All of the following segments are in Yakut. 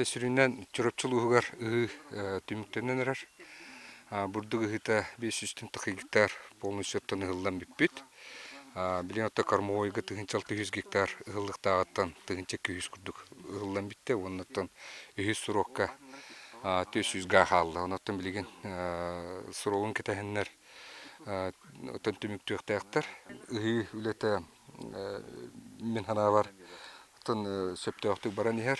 Сүрүннээн Чурапчы улууһугар ыһыы түмүктэнэн эрэр. Бурдук ыһыыта 500 гектар полностью ыһыллан бүппүт. Билигин оттон кормовойга 1600 гектар ыһыллыахтааҕыттан 1200 курдук ыһыллан бүттэ. Уонна оттон үһүс срокка 400 га хаалла. Онон билигин срогун кэтэһэннэр оттон түмүктүөхтээхтэр. Ыһыы үлэтэ мин санаабар оттон сөптөөхтүк баран иһэр.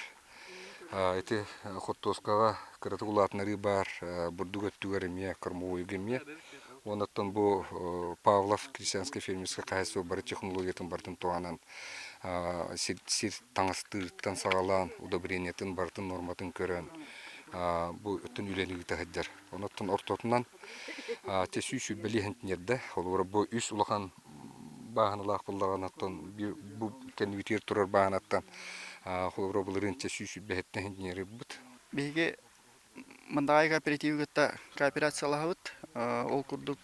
Ити хортуоскаҕа кыратык улаатыннарыы баар, бурдук өттүгэр эмиэ, кормовойга эмиэ. Уонна оттон бу Павлов крестьянскай фермерскэй хаһаайыстыба бары технологиятын барытын туһанан сир, сир таҥастыыртан саҕалаан удобрениетын барытын нуорматын көрөн бу өттүн үлэни ыыта сылдьар. Онон ортотунан те 120 сантиметрдэ. Холобура бу үс улахан бааһыналаах буоллаҕына, оттон бу кэннибитигэр турар бааһынаттан холобура былырыын 127 сантиметрбыт. Биһиги Мындаҕай кооперативы кытта кооперациялаһабыт. Ол курдук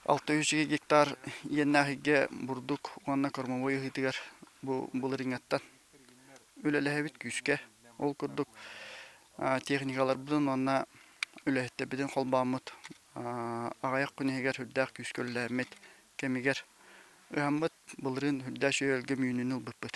600 гектар иэннээх игэ бурдук уонна кормовой ыһыытыгар бу былырыыҥҥаттан үлэлэһэбит күүскэ. Ол курдук техникаларбытын уонна үлэһиттэрбитин холбооммут аҕыйах күн иһигэр сүрдээх күүскэ үлэлээммит кэмигэр ыһаммыт былырыын сүрдээх үчүгэй өлгөм үүнүүнү ылбыппыт.